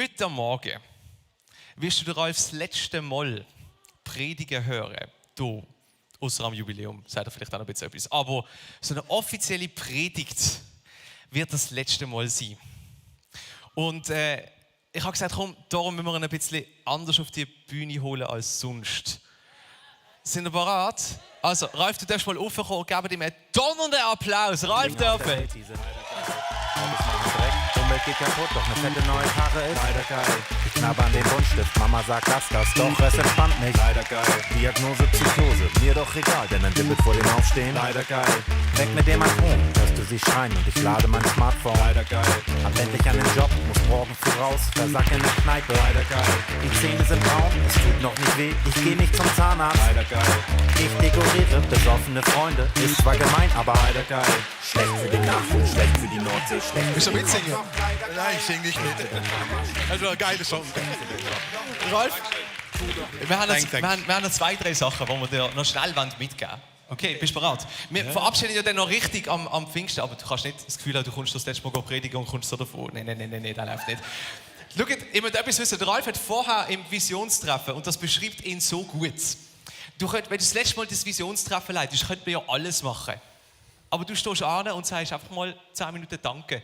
Heute Morgen wirst du Ralf das letzte Mal predigen hören. Hier, ausser am Jubiläum, sagt er vielleicht auch noch ein bisschen etwas. Aber so eine offizielle Predigt wird das letzte Mal sein. Und ich habe gesagt, komm, darum müssen wir ihn ein bisschen anders auf die Bühne holen als sonst. Sind ihr bereit? Also, Ralf, du darfst mal raufkommen und geben ihm einen donnernden Applaus. Ralf dürfen. Umwelt geht kaputt, doch eine fette neue Karre ist leider geil. Ich knabber an den Buntstift, Mama sagt das, doch es entspannt mich. Leider geil. Diagnose Psychose, mir doch egal, denn ein Dippet vor dem Aufstehen. Leider geil. Weg mit dem Atom, hörst du sie schreien und ich lade mein Smartphone. Leider geil. Hab endlich an den Job, muss morgen früh raus, versack in der Kneipe. Leider geil. Die Zähne sind braun, es tut noch nicht weh, ich geh nicht zum Zahnarzt. Leider geil. Ich dekoriere besoffene Freunde, ist zwar gemein, aber leider geil. Schlecht für den Nachwuchs, schlecht für die Nordsee, schlecht. Willst du mitsingen? Nein, ich sing nicht mit. Also ein geiler Song. Ralf, wir haben noch 2, 3 Sachen, die wir dir noch schnell mitgeben wollen. Okay, bist du bereit? Wir verabschieden dich dann noch richtig am Pfingsten, aber du kannst nicht das Gefühl haben, du kommst das letzte Mal predigen und kommst so davon. Nein, das läuft nicht. Schaut, ihr müsst etwas wissen. Der Ralf hat vorher im Visionstreffen, und das beschreibt ihn so gut. Wenn du das letzte Mal das Visionstreffen leitest, könnte man ja alles machen. Aber du stehst an und sagst einfach mal 10 Minuten Danke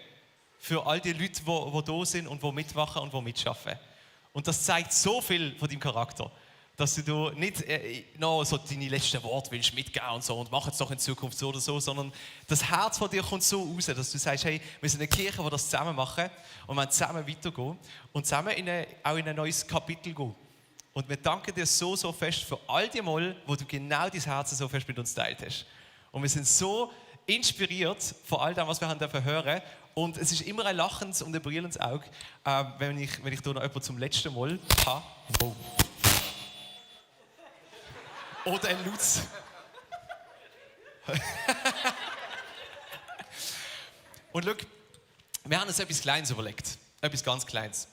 für all die Leute, die da sind und die mitmachen und die mitschaffen. Und das zeigt so viel von deinem Charakter, dass du nicht noch so deine letzten Worte willst mitgeben und so und mach es doch in Zukunft so oder so, sondern das Herz von dir kommt so raus, dass du sagst, hey, wir sind eine Kirche, die das zusammen machen und wir zusammen weitergehen und zusammen auch in ein neues Kapitel gehen. Und wir danken dir so fest für all die Mal, wo du genau dein Herz so fest mit uns teilt hast. Und wir sind so inspiriert von all dem, was wir haben dürfen hören. Und es ist immer ein lachendes und ein brillendes Auge, wenn ich hier noch jemanden zum letzten Mal habe. Wow. Oder ein Lutz. Und schau, wir haben uns etwas Kleines überlegt. Etwas ganz Kleines.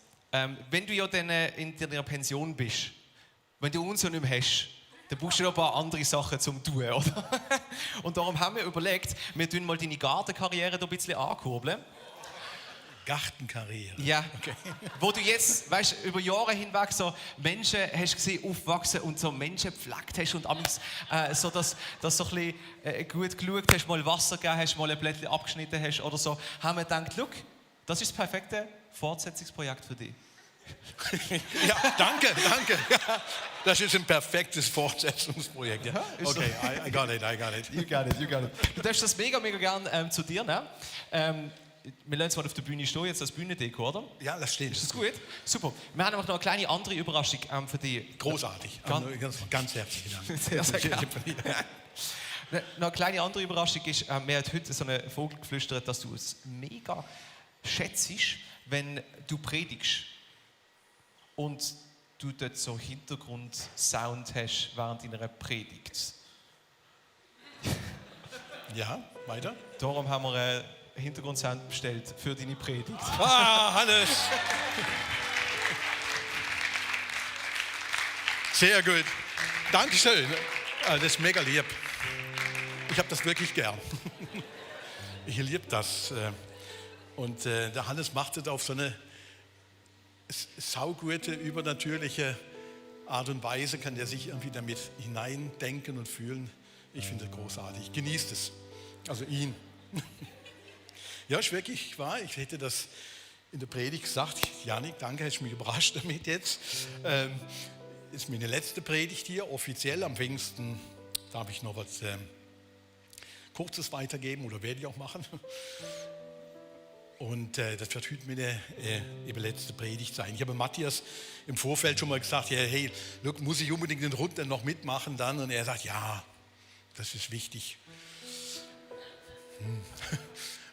Wenn du ja dann in deiner Pension bist, wenn du uns ja nicht mehr hast, dann brauchst du noch ein paar andere Sachen zum tun, oder? Und darum haben wir überlegt, wir tun mal deine Gartenkarriere ein bisschen ankurbeln. Gartenkarriere? Ja. Okay. Wo du jetzt, weißt, über Jahre hinweg so Menschen hast gesehen aufwachsen und so Menschen gepflegt hast und so, dass du so ein bisschen gut geschaut hast, mal Wasser gegeben hast, mal ein Blättchen abgeschnitten hast oder so, haben wir gedacht, schau, das ist das perfekte Fortsetzungsprojekt für dich. Ja, danke. Das ist ein perfektes Fortsetzungsprojekt. Ja, okay, I got it. You got it. Du darfst das mega gern zu dir nehmen. Wir lassen es mal auf der Bühne stehen, jetzt als Bühnendeko, oder? Ja, das steht. Ist das gut? Super. Wir haben noch eine kleine andere Überraschung für dich. Großartig. Ganz herzlichen Dank. Sehr gerne. Noch eine kleine andere Überraschung ist, mir hat heute so ein Vogel geflüstert, dass du es mega schätzt, wenn du predigst und du dort so Hintergrundsound hast während deiner Predigt. Ja, weiter. Darum haben wir einen Hintergrundsound bestellt für deine Predigt. Hannes! Sehr gut. Dankeschön. Das ist mega lieb. Ich habe das wirklich gern. Ich liebe das. Und der Hannes macht es auf so eine saugute, übernatürliche Art und Weise, kann der sich irgendwie damit hineindenken und fühlen. Ich finde es großartig. Genießt es. Also ihn. Ja, ist wirklich wahr. Ich hätte das in der Predigt gesagt. Janik, danke, hast mich überrascht damit jetzt. Ist meine letzte Predigt hier, offiziell am Pfingsten. Darf ich noch was Kurzes weitergeben oder werde ich auch machen. Und das wird heute meine letzte Predigt sein. Ich habe Matthias im Vorfeld schon mal gesagt, ja, hey, look, muss ich unbedingt den Runde noch mitmachen dann? Und er sagt, ja, das ist wichtig.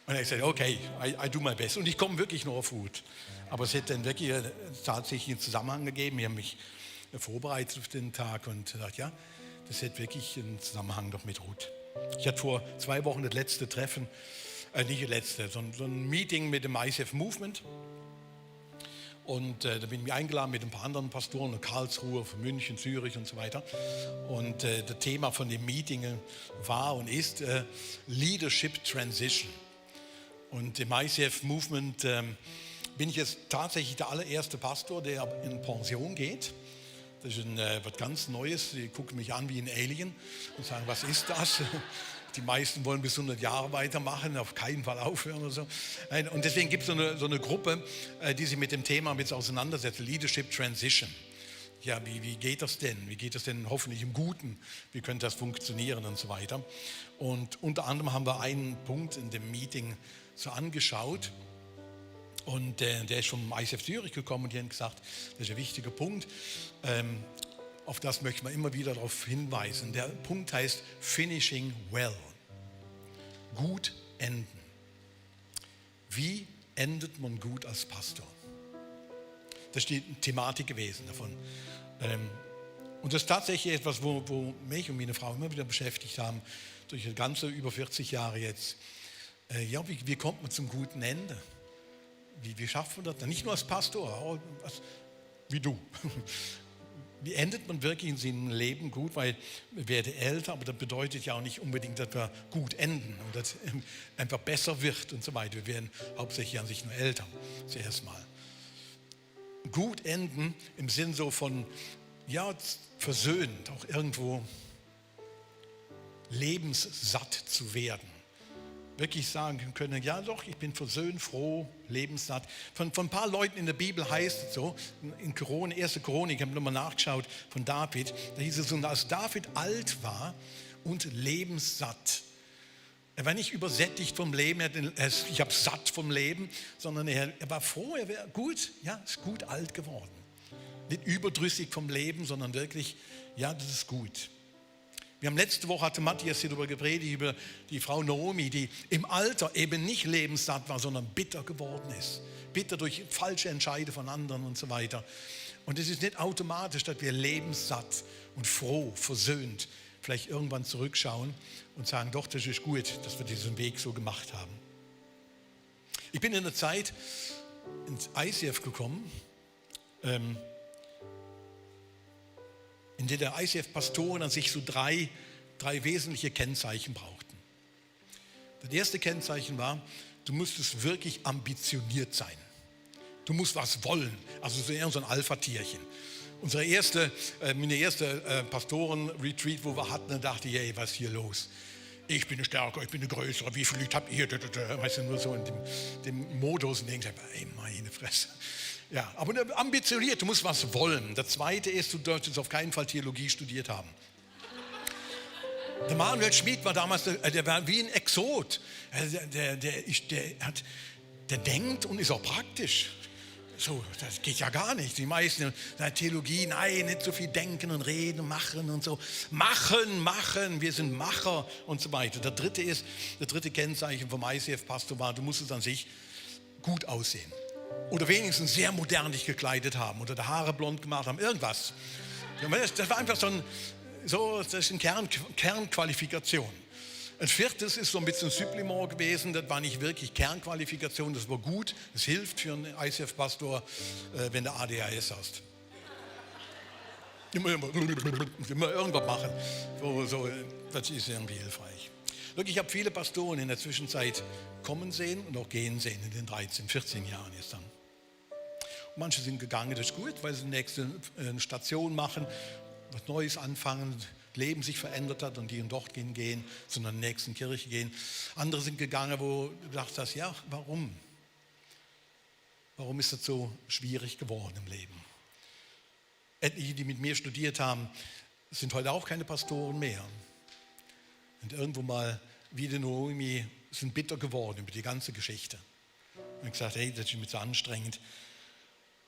Und er sagt, okay, I do my best. Und ich komme wirklich noch auf Ruth. Aber es hätte dann wirklich tatsächlich einen Zusammenhang gegeben. Ich habe mich vorbereitet auf den Tag und gesagt, ja, das hätte wirklich einen Zusammenhang noch mit Ruth. Ich hatte vor 2 Wochen das letzte Treffen, nicht das letzte, sondern so ein Meeting mit dem ICF Movement. Und da bin ich eingeladen mit ein paar anderen Pastoren, Karlsruhe, von München, Zürich und so weiter. Und das Thema von dem Meeting war und ist Leadership Transition. Und im ICF Movement bin ich jetzt tatsächlich der allererste Pastor, der in Pension geht. Das ist was ganz Neues. Sie gucken mich an wie ein Alien und sagen, was ist das? Die meisten wollen bis 100 Jahre weitermachen, auf keinen Fall aufhören oder so. Und deswegen gibt es so eine Gruppe, die sich mit dem Thema jetzt auseinandersetzt, Leadership Transition. Ja, wie geht das denn? Wie geht das denn hoffentlich im Guten? Wie könnte das funktionieren und so weiter? Und unter anderem haben wir einen Punkt in dem Meeting so angeschaut. Und der ist vom ICF Zürich gekommen und die haben gesagt, das ist ein wichtiger Punkt. Auf das möchte man immer wieder darauf hinweisen. Der Punkt heißt Finishing Well. Gut enden. Wie endet man gut als Pastor? Das ist die Thematik gewesen davon. Und das ist tatsächlich etwas, wo mich und meine Frau immer wieder beschäftigt haben, durch das ganze über 40 Jahre jetzt. Wie kommt man zum guten Ende? Wie schafft man das? Nicht nur als Pastor, auch wie du. Wie endet man wirklich in seinem Leben gut? Weil wir werden älter, aber das bedeutet ja auch nicht unbedingt, dass wir gut enden und dass es einfach besser wird und so weiter. Wir werden hauptsächlich an sich nur älter, zuerst mal. Gut enden im Sinn so von, versöhnt, auch irgendwo lebenssatt zu werden. Wirklich sagen können, ja doch, ich bin versöhnt, froh, lebenssatt. Von ein paar Leuten in der Bibel heißt es so, in 1. Chronik, ich habe nochmal nachgeschaut, von David, da hieß es so, als David alt war und lebenssatt. Er war nicht übersättigt vom Leben, ich habe satt vom Leben, sondern er war froh, er wäre gut, ist gut alt geworden. Nicht überdrüssig vom Leben, sondern wirklich, das ist gut. Wir haben letzte Woche, hatte Matthias hier darüber gepredigt, über die Frau Naomi, die im Alter eben nicht lebenssatt war, sondern bitter geworden ist. Bitter durch falsche Entscheide von anderen und so weiter. Und es ist nicht automatisch, dass wir lebenssatt und froh, versöhnt, vielleicht irgendwann zurückschauen und sagen, doch, das ist gut, dass wir diesen Weg so gemacht haben. Ich bin in der Zeit ins ICF gekommen, in der der ICF-Pastoren an sich so drei wesentliche Kennzeichen brauchten. Das erste Kennzeichen war, du musstest wirklich ambitioniert sein. Du musst was wollen, also so eher so ein Alpha-Tierchen. Meine erste Pastoren-Retreat, wo wir hatten, da dachte ich, hey, was ist hier los? Ich bin stärker, ich bin größer, wie viel Leute habt ihr? Weißt du, nur so in dem Modus und denke, ey, meine Fresse. Ja, aber ambitioniert, du musst was wollen. Das zweite ist, du solltest auf keinen Fall Theologie studiert haben. Der Manuel Schmid war damals, der war wie ein Exot. Der denkt und ist auch praktisch. So, das geht ja gar nicht. Die meisten Theologie, nein, nicht so viel denken und reden und machen und so. Machen, wir sind Macher und so weiter. Das dritte Kennzeichen vom ICF-Pastor war, du musstest an sich gut aussehen. Oder wenigstens sehr modern dich gekleidet haben oder die Haare blond gemacht haben, irgendwas. Das war einfach das ist eine Kernqualifikation. Ein viertes ist so ein bisschen Supplement gewesen, das war nicht wirklich Kernqualifikation, das war gut, das hilft für einen ICF-Pastor, wenn du ADHS hast. Immer irgendwas machen, das ist irgendwie hilfreich. Wirklich, ich habe viele Pastoren in der Zwischenzeit kommen sehen und auch gehen sehen in den 13, 14 Jahren jetzt dann. Und manche sind gegangen, das ist gut, weil sie die nächste Station machen, was Neues anfangen, Leben sich verändert hat und die und dort gehen, zu einer nächsten Kirche gehen. Andere sind gegangen, wo du gedacht hast, ja, warum? Warum ist das so schwierig geworden im Leben? Etliche, die mit mir studiert haben, sind heute auch keine Pastoren mehr. Und irgendwo mal wie die Naomi sind bitter geworden über die ganze Geschichte. Und gesagt, hey, das ist mir zu anstrengend.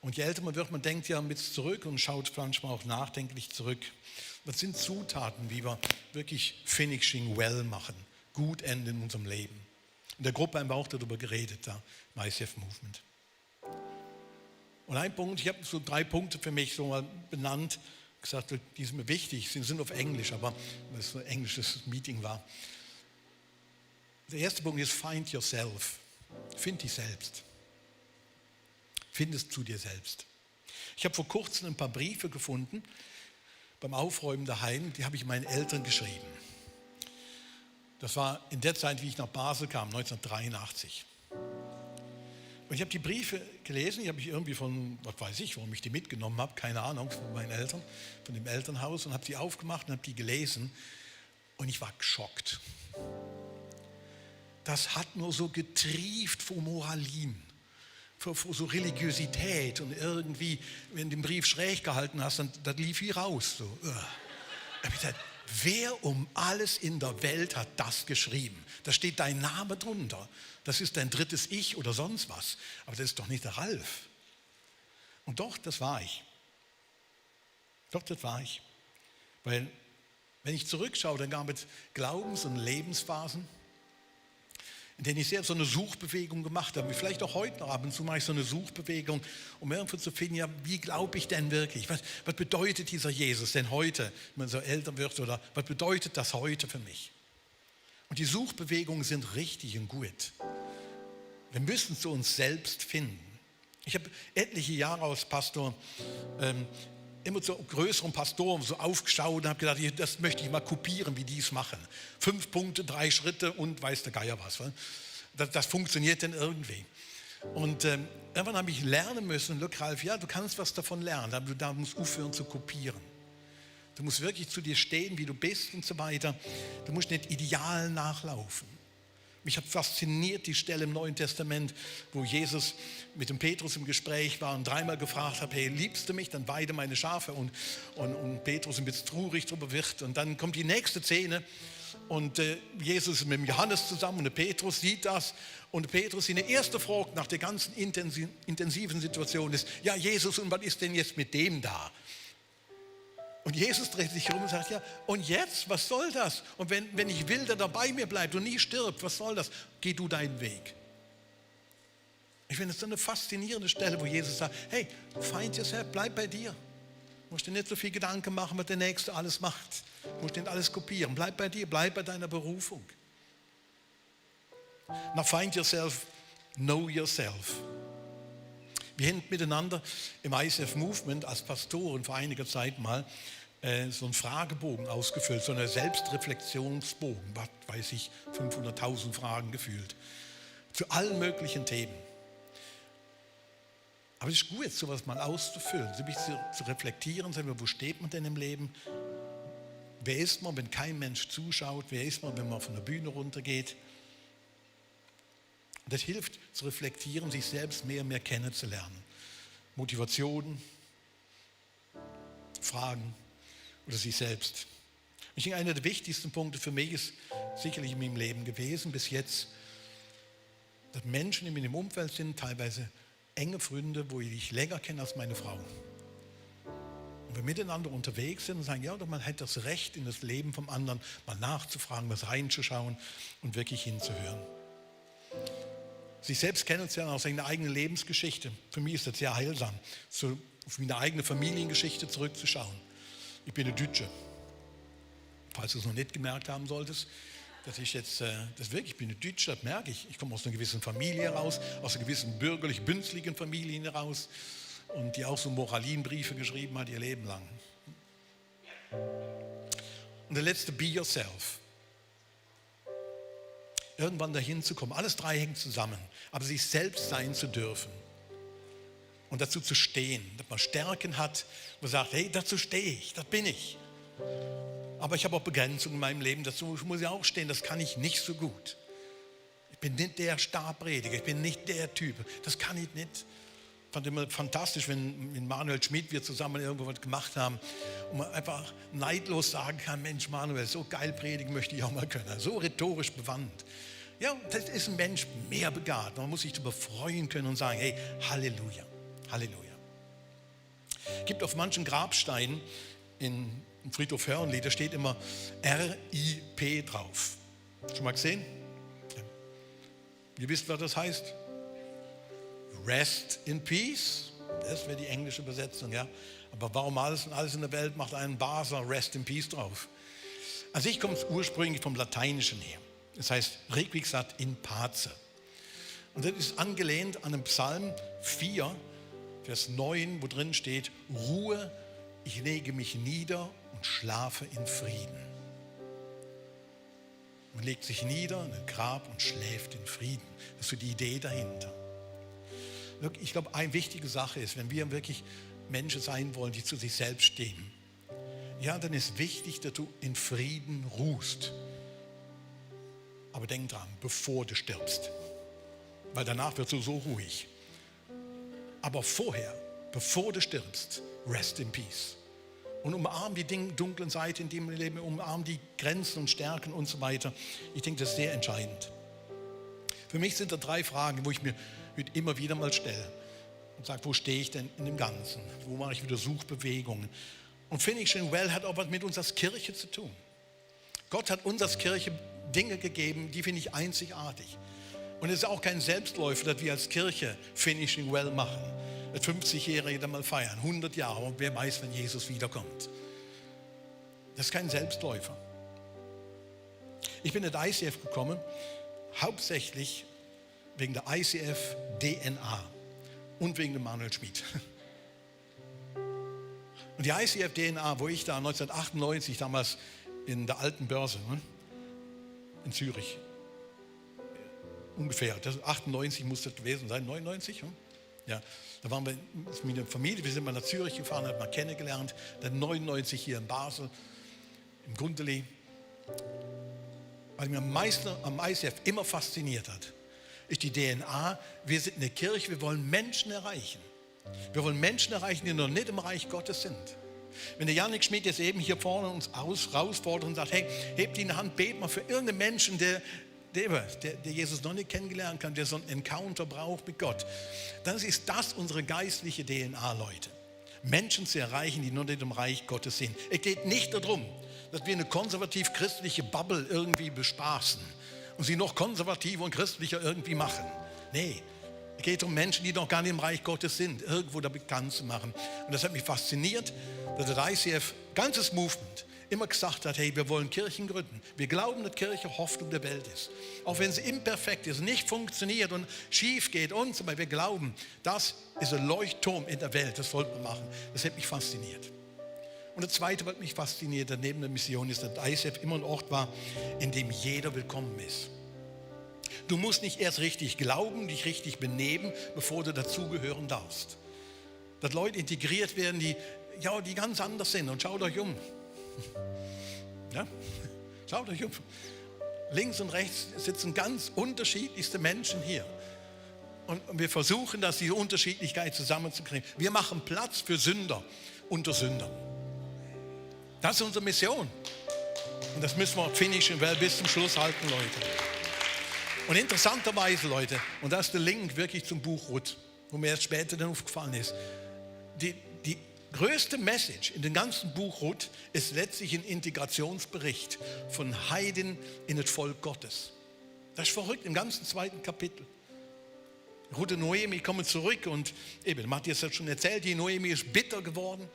Und je älter man wird, man denkt ja mit zurück und schaut manchmal auch nachdenklich zurück. Was sind Zutaten, wie wir wirklich finishing well machen, gut enden in unserem Leben? In der Gruppe haben wir auch darüber geredet, da im ICF Movement. Und ein Punkt, ich habe so 3 Punkte für mich so mal benannt, gesagt, die sind mir wichtig, sie sind auf Englisch, aber weil es so ein englisches Meeting war. Der erste Punkt ist find yourself. Find dich selbst. Findest zu dir selbst. Ich habe vor kurzem ein paar Briefe gefunden, beim Aufräumen daheim, die habe ich meinen Eltern geschrieben. Das war in der Zeit, wie ich nach Basel kam, 1983. Und ich habe die Briefe gelesen, die habe ich irgendwie von, was weiß ich, warum ich die mitgenommen habe, keine Ahnung, von meinen Eltern, von dem Elternhaus und habe die aufgemacht und habe die gelesen und ich war geschockt. Das hat nur so getrieft vor Moralin, vor so Religiosität und irgendwie, wenn du den Brief schräg gehalten hast, dann das lief wie raus. So. Da habe ich gesagt, wer um alles in der Welt hat das geschrieben? Da steht dein Name drunter. Das ist dein drittes Ich oder sonst was. Aber das ist doch nicht der Ralf. Und doch, das war ich. Doch, das war ich. Weil, wenn ich zurückschaue, dann gab es Glaubens- und Lebensphasen, in denen ich selbst so eine Suchbewegung gemacht habe. Vielleicht auch heute noch ab und zu mache ich so eine Suchbewegung, um irgendwo zu finden, ja, wie glaube ich denn wirklich? Was bedeutet dieser Jesus denn heute, wenn man so älter wird? Oder was bedeutet das heute für mich? Und die Suchbewegungen sind richtig und gut. Wir müssen zu uns selbst finden. Ich habe etliche Jahre als Pastor immer zu größeren Pastoren so aufgeschaut und habe gedacht, das möchte ich mal kopieren, wie die es machen. 5 Punkte, 3 Schritte und weiß der Geier was. Das funktioniert dann irgendwie. Und irgendwann habe ich lernen müssen, look Ralf, ja, du kannst was davon lernen, aber du musst aufhören zu kopieren. Du musst wirklich zu dir stehen, wie du bist und so weiter. Du musst nicht Idealen nachlaufen. Mich hat fasziniert die Stelle im Neuen Testament, wo Jesus mit dem Petrus im Gespräch war und 3-mal gefragt hat, hey, liebst du mich, dann weide meine Schafe. Und Petrus ein bisschen traurig darüber wird. Und dann kommt die nächste Szene und Jesus ist mit dem Johannes zusammen und der Petrus sieht das. Und der Petrus, seine erste Frage nach der ganzen intensiven Situation ist, ja Jesus, und was ist denn jetzt mit dem da? Und Jesus dreht sich herum und sagt, ja, und jetzt, was soll das? Und wenn ich will, der bei mir bleibt und nie stirbt, was soll das? Geh du deinen Weg. Ich finde, das ist eine faszinierende Stelle, wo Jesus sagt, hey, find yourself, bleib bei dir. Du musst dir nicht so viel Gedanken machen, was der Nächste alles macht. Du musst nicht alles kopieren. Bleib bei dir, bleib bei deiner Berufung. Now find yourself, know yourself. Wir haben miteinander im ICF Movement als Pastoren vor einiger Zeit mal so einen Fragebogen ausgefüllt, so einen Selbstreflexionsbogen, was weiß ich, 500.000 Fragen gefühlt, zu allen möglichen Themen. Aber es ist gut, sowas mal auszufüllen, so ein bisschen zu reflektieren, sagen wir, wo steht man denn im Leben? Wer ist man, wenn kein Mensch zuschaut? Wer ist man, wenn man von der Bühne runtergeht? Das hilft zu reflektieren, sich selbst mehr und mehr kennenzulernen. Motivationen, Fragen oder sich selbst. Ich denke, einer der wichtigsten Punkte für mich ist sicherlich in meinem Leben gewesen bis jetzt, dass Menschen, die in meinem Umfeld sind, teilweise enge Freunde, wo ich länger kenne als meine Frau. Und wir miteinander unterwegs sind und sagen, ja, man hat das Recht, in das Leben vom anderen mal nachzufragen, was reinzuschauen und wirklich hinzuhören. Sich selbst kennenzulernen aus seiner eigenen Lebensgeschichte. Für mich ist das sehr heilsam, auf meine eigene Familiengeschichte zurückzuschauen. Ich bin eine Deutsche. Falls du es noch nicht gemerkt haben solltest, dass ich jetzt, ich bin eine Deutsche, das merke ich. Ich komme aus einer gewissen Familie heraus, aus einer gewissen bürgerlich-bünzligen Familie heraus und die auch so Moralinbriefe geschrieben hat ihr Leben lang. Und der letzte, be yourself. Irgendwann dahin zu kommen. Alles 3 hängt zusammen. Aber sich selbst sein zu dürfen. Und dazu zu stehen. Dass man Stärken hat, wo man sagt, hey, dazu stehe ich, das bin ich. Aber ich habe auch Begrenzungen in meinem Leben. Dazu muss ich auch stehen, das kann ich nicht so gut. Ich bin nicht der Starprediger, ich bin nicht der Typ. Das kann ich nicht. Ich fand immer fantastisch, wenn mit Manuel Schmidt wir zusammen irgendwo was gemacht haben und man einfach neidlos sagen kann, Mensch Manuel, so geil predigen möchte ich auch mal können. So rhetorisch bewandt. Ja, das ist ein Mensch mehr begabt. Man muss sich darüber freuen können und sagen, hey, Halleluja, Halleluja. Es gibt auf manchen Grabsteinen im Friedhof Hörnli, da steht immer RIP drauf. Schon mal gesehen? Ja. Ihr wisst, was das heißt? Rest in Peace. Das wäre die englische Übersetzung, ja. Aber warum alles in der Welt macht einen Basler Rest in Peace drauf? Also ich komme ursprünglich vom Lateinischen her. Das heißt Requiescat in pace. Und das ist angelehnt an den Psalm 4, Vers 9, wo drin steht, Ruhe, ich lege mich nieder und schlafe in Frieden. Man legt sich nieder in ein Grab und schläft in Frieden. Das ist so die Idee dahinter. ich glaube, eine wichtige Sache ist, wenn wir wirklich Menschen sein wollen, die zu sich selbst stehen, ja, dann ist wichtig, dass du in Frieden ruhst. Aber denk dran, bevor du stirbst. Weil danach wirst du so ruhig. Aber vorher, bevor du stirbst, rest in peace. Und umarm die dunklen Seiten in dem Leben, umarm die Grenzen und Stärken und so weiter. Ich denke, das ist sehr entscheidend. Für mich sind da 3 Fragen, wo ich mir immer wieder mal stelle und sage, wo stehe ich denn in dem Ganzen? Wo mache ich wieder Suchbewegungen? Und Finishing Well hat auch was mit uns als Kirche zu tun. Gott hat uns als Kirche Dinge gegeben, die finde ich einzigartig. Und es ist auch kein Selbstläufer, dass wir als Kirche Finishing Well machen. Das 50-Jährige dann mal feiern, 100 Jahre, und wer weiß, wenn Jesus wiederkommt. Das ist kein Selbstläufer. Ich bin in das ICF gekommen, hauptsächlich wegen der ICF DNA und wegen dem Manuel Schmid. Und die ICF DNA, wo ich da 1998 damals in der alten Börse in Zürich, ungefähr, das 98 muss das gewesen sein, 99? Ja, da waren wir mit der Familie, wir sind mal nach Zürich gefahren, haben mal kennengelernt, dann 99 hier in Basel, im Gundeli. Was mich am meisten am ICF immer fasziniert hat, ist die DNA. Wir sind eine Kirche, wir wollen Menschen erreichen. Wir wollen Menschen erreichen, die noch nicht im Reich Gottes sind. Wenn der Janik Schmid jetzt eben hier vorne uns herausfordert und sagt, hey, hebt die Hand, bet mal für irgendeinen Menschen, der Jesus noch nicht kennengelernt kann, der so einen Encounter braucht mit Gott, dann ist das unsere geistliche DNA, Leute. Menschen zu erreichen, die noch nicht im Reich Gottes sind. Es geht nicht darum, dass wir eine konservativ-christliche Bubble irgendwie bespaßen und sie noch konservativer und christlicher irgendwie machen. Nee, es geht um Menschen, die noch gar nicht im Reich Gottes sind, irgendwo da bekannt zu machen. Und das hat mich fasziniert, dass das ICF, ganzes Movement, immer gesagt hat, hey, wir wollen Kirchen gründen. Wir glauben, dass Kirche Hoffnung der Welt ist. Auch wenn sie imperfekt ist, nicht funktioniert und schief geht und so weiter. Wir glauben, das ist ein Leuchtturm in der Welt. Das sollten wir machen. Das hat mich fasziniert. Und das Zweite, was mich fasziniert, neben der Mission, ist, dass ICF immer ein Ort war, in dem jeder willkommen ist. Du musst nicht erst richtig glauben, dich richtig benehmen, bevor du dazugehören darfst. Dass Leute integriert werden, die ganz anders sind. Und schaut euch um. Ja? Schaut euch um. Links und rechts sitzen ganz unterschiedlichste Menschen hier. Und wir versuchen, diese Unterschiedlichkeit zusammenzukriegen. Wir machen Platz für Sünder unter Sündern. Das ist unsere Mission. Und das müssen wir finishen, weil bis zum Schluss halten, Leute. Und interessanterweise, Leute, und das ist der Link wirklich zum Buch Ruth, wo mir erst später dann aufgefallen ist, die größte Message in dem ganzen Buch Ruth ist letztlich ein Integrationsbericht von Heiden in das Volk Gottes. Das ist verrückt, im ganzen 2. Kapitel. Ruth und Noemi kommen zurück und eben, Matthias hat schon erzählt, die Noemi ist bitter geworden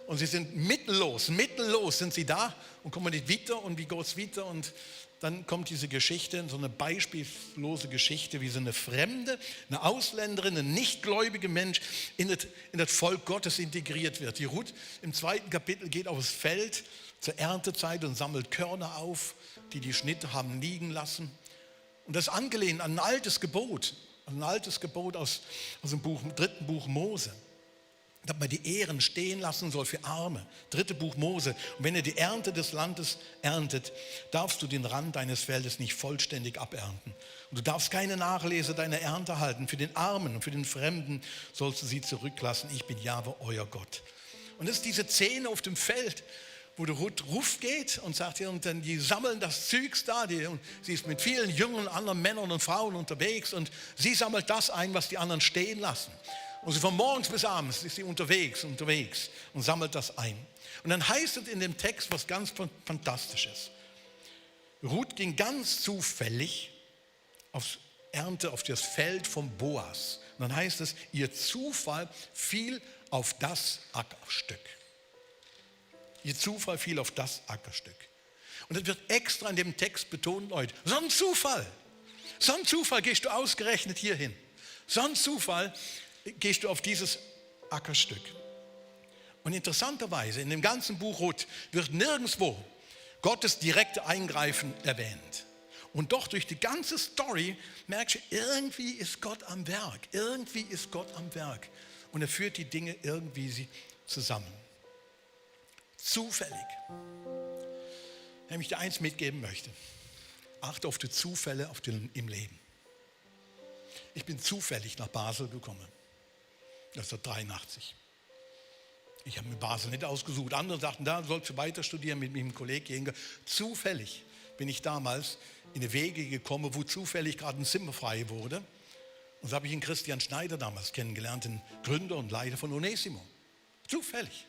und sie sind mittellos sind sie da und kommen nicht weiter und wie geht es weiter und dann kommt diese Geschichte, so eine beispiellose Geschichte, wie so eine Fremde, eine Ausländerin, ein nichtgläubiger Mensch in das Volk Gottes integriert wird. Die Ruth im 2. Kapitel geht aufs Feld zur Erntezeit und sammelt Körner auf, die Schnitte haben liegen lassen. Und das angelehnt an ein altes Gebot aus dem 3. Buch Mose. Dass man die Ehren stehen lassen soll für Arme. 3. Buch Mose. Und wenn ihr die Ernte des Landes erntet, darfst du den Rand deines Feldes nicht vollständig abernten. Und du darfst keine Nachlese deiner Ernte halten. Für den Armen und für den Fremden sollst du sie zurücklassen. Ich bin Jahwe, euer Gott. Und das ist diese Szene auf dem Feld, wo der Ruth geht und sagt, und dann die sammeln das Zeugs da. Und sie ist mit vielen jungen anderen Männern und Frauen unterwegs und sie sammelt das ein, was die anderen stehen lassen. Und von morgens bis abends ist sie unterwegs und sammelt das ein. Und dann heißt es in dem Text was ganz Fantastisches. Ruth ging ganz zufällig auf das Feld von Boas. Und dann heißt es, ihr Zufall fiel auf das Ackerstück. Ihr Zufall fiel auf das Ackerstück. Und das wird extra in dem Text betont, Leute. So ein Zufall gehst du ausgerechnet hierhin. So ein Zufall gehst du auf dieses Ackerstück. Und interessanterweise, in dem ganzen Buch Ruth wird nirgendwo Gottes direkte Eingreifen erwähnt. Und doch durch die ganze Story merkst du, irgendwie ist Gott am Werk. Irgendwie ist Gott am Werk. Und er führt die Dinge irgendwie zusammen. Zufällig. Wenn ich dir eins mitgeben möchte, achte auf die Zufälle im Leben. Ich bin zufällig nach Basel gekommen. Das ist 1983. Ich habe mir Basel nicht ausgesucht. Andere sagten, da sollst du weiter studieren mit meinem Kollegen. Zufällig bin ich damals in die Wege gekommen, wo zufällig gerade ein Zimmer frei wurde. Und so habe ich den Christian Schneider damals kennengelernt, den Gründer und Leiter von Onessimo. Zufällig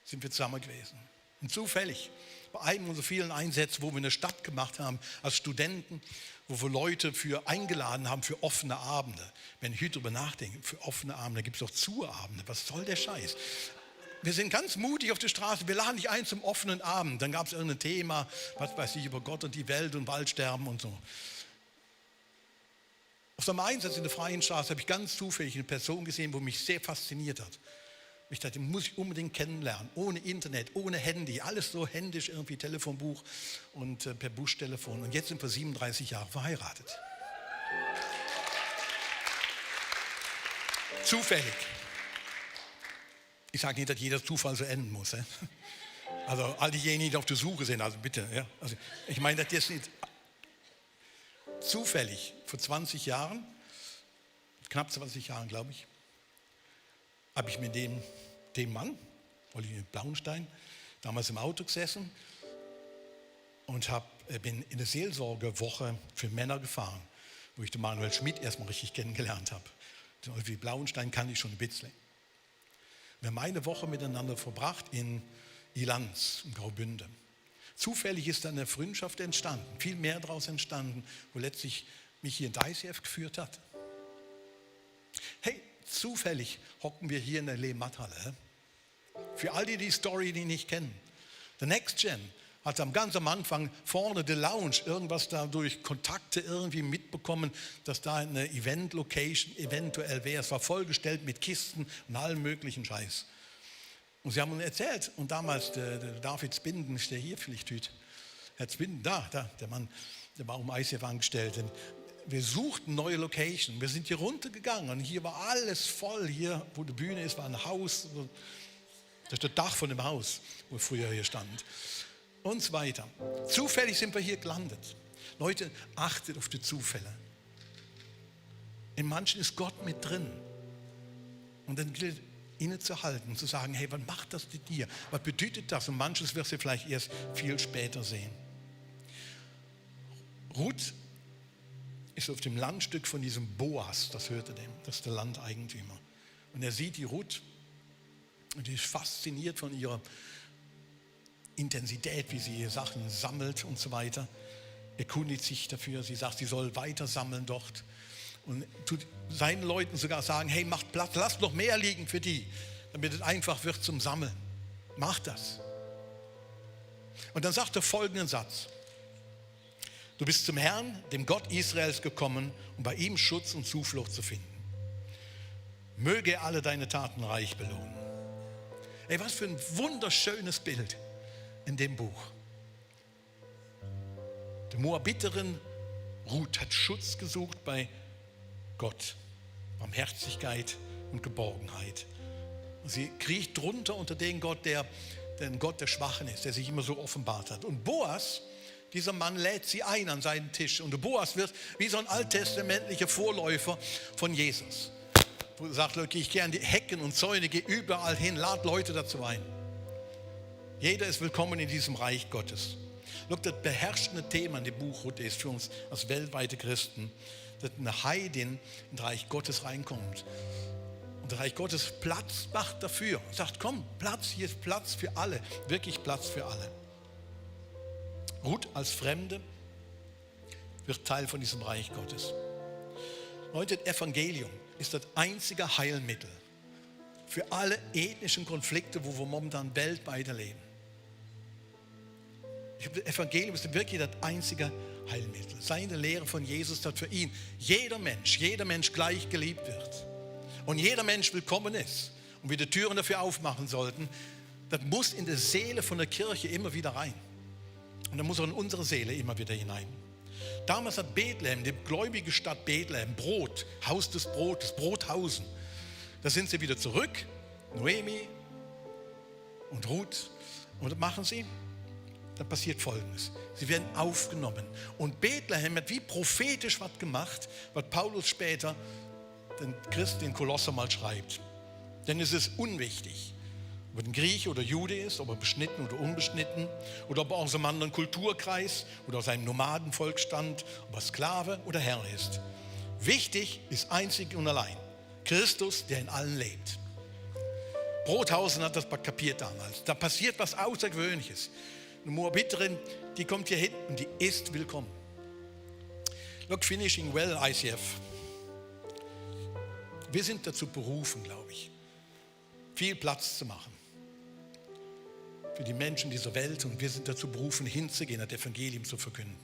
sind wir zusammen gewesen. Und zufällig, bei einem unserer vielen Einsätze, wo wir eine Stadt gemacht haben als Studenten, wo wir Leute eingeladen haben für offene Abende. Wenn ich heute darüber nachdenke, für offene Abende gibt es auch Zuabende. Was soll der Scheiß? Wir sind ganz mutig auf der Straße, wir laden dich ein zum offenen Abend. Dann gab es irgendein Thema, was weiß ich, über Gott und die Welt und Waldsterben und so. Auf so einem Einsatz in der Freien Straße habe ich ganz zufällig eine Person gesehen, wo mich sehr fasziniert hat. Ich dachte, den muss ich unbedingt kennenlernen, ohne Internet, ohne Handy, alles so händisch, irgendwie Telefonbuch und per Buschtelefon. Und jetzt sind wir 37 Jahre verheiratet. Zufällig. Ich sage nicht, dass jeder Zufall so enden muss. Also all diejenigen, die auf der Suche sind, also bitte. Ja? Also ich meine, das ist nicht zufällig. Vor 20 Jahren, knapp 20 Jahren, glaube ich, habe ich mit dem Mann, Oliver Blauenstein, damals im Auto gesessen und bin in eine Seelsorgewoche für Männer gefahren, wo ich den Manuel Schmidt erstmal richtig kennengelernt habe. Den Oliver Blauenstein kannte ich schon ein bisschen. Wir haben eine Woche miteinander verbracht in Ilanz, in Graubünden. Zufällig ist dann eine Freundschaft entstanden, viel mehr daraus entstanden, wo letztlich mich hier in ICF geführt hat. Hey, zufällig hocken wir hier in der Lehmatt-Halle. Für all die Story, die nicht kennen. The Next Gen hat ganz am Anfang vorne der Lounge irgendwas da durch Kontakte irgendwie mitbekommen, dass da eine Event-Location eventuell wäre. Es war vollgestellt mit Kisten und allem möglichen Scheiß. Und sie haben uns erzählt, und damals der David Zbinden, ist der hier vielleicht heute? Herr Zbinden, da, der Mann, der war ICF angestellt. Und wir suchten neue Location. Wir sind hier runtergegangen und hier war alles voll. Hier, wo die Bühne ist, war ein Haus. Das ist das Dach von dem Haus, wo früher hier stand. Und so weiter. Zufällig sind wir hier gelandet. Leute, achtet auf die Zufälle. In manchen ist Gott mit drin. Und dann gilt innezuhalten, zu sagen, hey, was macht das mit dir? Was bedeutet das? Und manches wirst du vielleicht erst viel später sehen. Ruth ist auf dem Landstück von diesem Boas, das hörte dem, das ist der Landeigentümer. Und er sieht die Ruth und die ist fasziniert von ihrer Intensität, wie sie Sachen sammelt und so weiter. Erkundigt sich dafür, sie sagt, sie soll weiter sammeln dort. Und tut seinen Leuten sogar sagen, hey, macht Platz, lasst noch mehr liegen für die, damit es einfach wird zum Sammeln. Macht das. Und dann sagt er folgenden Satz. Du bist zum Herrn, dem Gott Israels, gekommen, um bei ihm Schutz und Zuflucht zu finden. Möge er alle deine Taten reich belohnen. Ey, was für ein wunderschönes Bild in dem Buch. Die Moabiterin Ruth hat Schutz gesucht bei Gott. Barmherzigkeit und Geborgenheit. Und sie kriecht drunter unter den Gott, der ein Gott der Schwachen ist, der sich immer so offenbart hat. Und Boas, dieser Mann, lädt sie ein an seinen Tisch. Und der Boas wird wie so ein alttestamentlicher Vorläufer von Jesus. Wo er sagt, Leute, ich gehe an die Hecken und Zäune, gehe überall hin, lad Leute dazu ein. Jeder ist willkommen in diesem Reich Gottes. Look, das beherrschende Thema in dem Buch Ruth ist für uns als weltweite Christen, dass eine Heidin in das Reich Gottes reinkommt. Und das Reich Gottes Platz macht dafür. Sagt, komm, Platz, hier ist Platz für alle. Wirklich Platz für alle. Ruth als Fremde wird Teil von diesem Reich Gottes. Leute, das Evangelium ist das einzige Heilmittel für alle ethnischen Konflikte, wo wir momentan weltweit erleben. Das Evangelium ist wirklich das einzige Heilmittel. Seine Lehre von Jesus, dass für ihn jeder Mensch gleich geliebt wird. Und jeder Mensch willkommen ist. Und wir die Türen dafür aufmachen sollten, das muss in die Seele von der Kirche immer wieder rein. Und da muss er in unsere Seele immer wieder hinein. Damals hat Bethlehem, die gläubige Stadt Bethlehem, Brot, Haus des Brotes, Brothausen. Da sind sie wieder zurück, Noemi und Ruth. Und was machen sie? Da passiert Folgendes. Sie werden aufgenommen. Und Bethlehem hat wie prophetisch was gemacht, was Paulus später den Christen in Kolosser mal schreibt. Denn es ist unwichtig, ob er ein Grieche oder Jude ist, ob er beschnitten oder unbeschnitten, oder ob er aus einem anderen Kulturkreis oder aus einem Nomadenvolk stammt, ob er Sklave oder Herr ist. Wichtig ist einzig und allein Christus, der in allen lebt. Brothausen hat das kapiert damals. Da passiert was Außergewöhnliches. Eine Moabiterin, die kommt hier hin und die ist willkommen. Look, finishing well, ICF. Wir sind dazu berufen, glaube ich, viel Platz zu machen für die Menschen dieser Welt, und wir sind dazu berufen, hinzugehen, das Evangelium zu verkünden.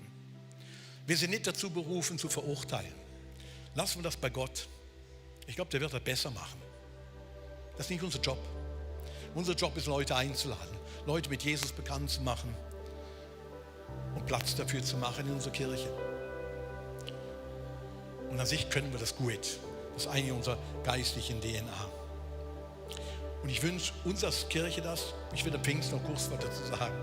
Wir sind nicht dazu berufen, zu verurteilen. Lassen wir das bei Gott. Ich glaube, der wird das besser machen. Das ist nicht unser Job. Unser Job ist, Leute einzuladen, Leute mit Jesus bekannt zu machen und Platz dafür zu machen in unserer Kirche. Und an sich können wir das gut. Das ist eigentlich unserer geistlichen DNA. Und ich wünsche uns als Kirche das, ich will am Pfingsten noch kurz was dazu sagen,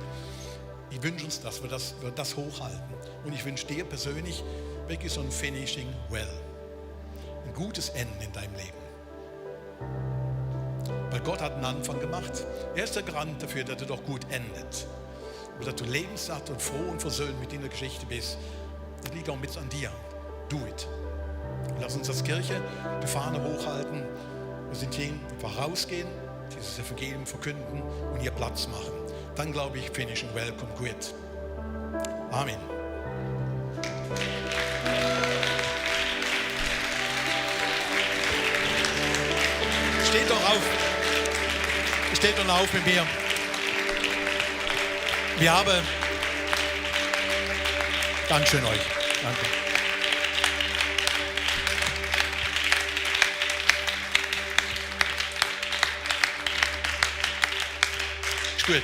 ich wünsche uns, dass wir das hochhalten. Und ich wünsche dir persönlich wirklich so ein Finishing well. Ein gutes Ende in deinem Leben. Weil Gott hat einen Anfang gemacht. Er ist der Garant dafür, dass er doch gut endet. Und dass du lebenssatt und froh und versöhnt mit in der Geschichte bist. Das liegt auch mit an dir. Do it. Und lass uns als Kirche die Fahne hochhalten. Wir sind hier, einfach rausgehen, dieses Evangelium verkünden und hier Platz machen. Dann glaube ich, finish and welcome good. Amen. Steht doch auf. Steht doch auf mit mir. Wir haben. Dankeschön euch. Danke. Gut.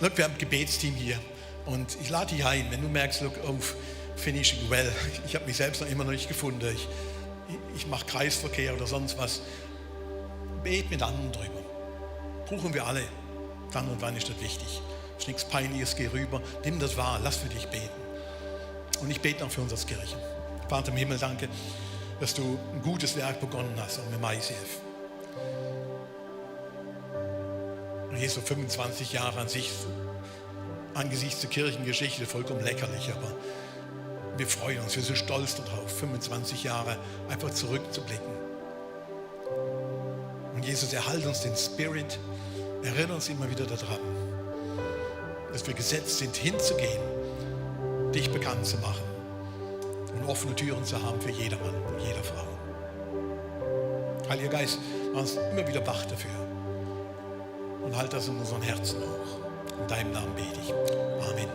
Look, wir haben ein Gebetsteam hier und ich lade dich ein, wenn du merkst, look, auf finishing well. Ich habe mich selbst noch immer noch nicht gefunden. Ich mache Kreisverkehr oder sonst was. Bet mit anderen drüber. Brauchen wir alle. Dann und wann ist das wichtig. Es ist nichts Peinliches, geh rüber, nimm das wahr, lass für dich beten. Und ich bete auch für uns als Kirche. Vater im Himmel, danke, dass du ein gutes Werk begonnen hast, auch mit ICF. Hier so 25 Jahre an sich, angesichts der Kirchengeschichte, vollkommen lächerlich, aber wir freuen uns, wir sind stolz darauf, 25 Jahre einfach zurückzublicken. Und Jesus, erhalte uns den Spirit, erinnere uns immer wieder daran, dass wir gesetzt sind, hinzugehen, dich bekannt zu machen und offene Türen zu haben für jedermann und jede Frau. Heiliger Geist, mach uns immer wieder wach dafür. Und halt das in unseren Herzen hoch. In deinem Namen bete ich. Amen.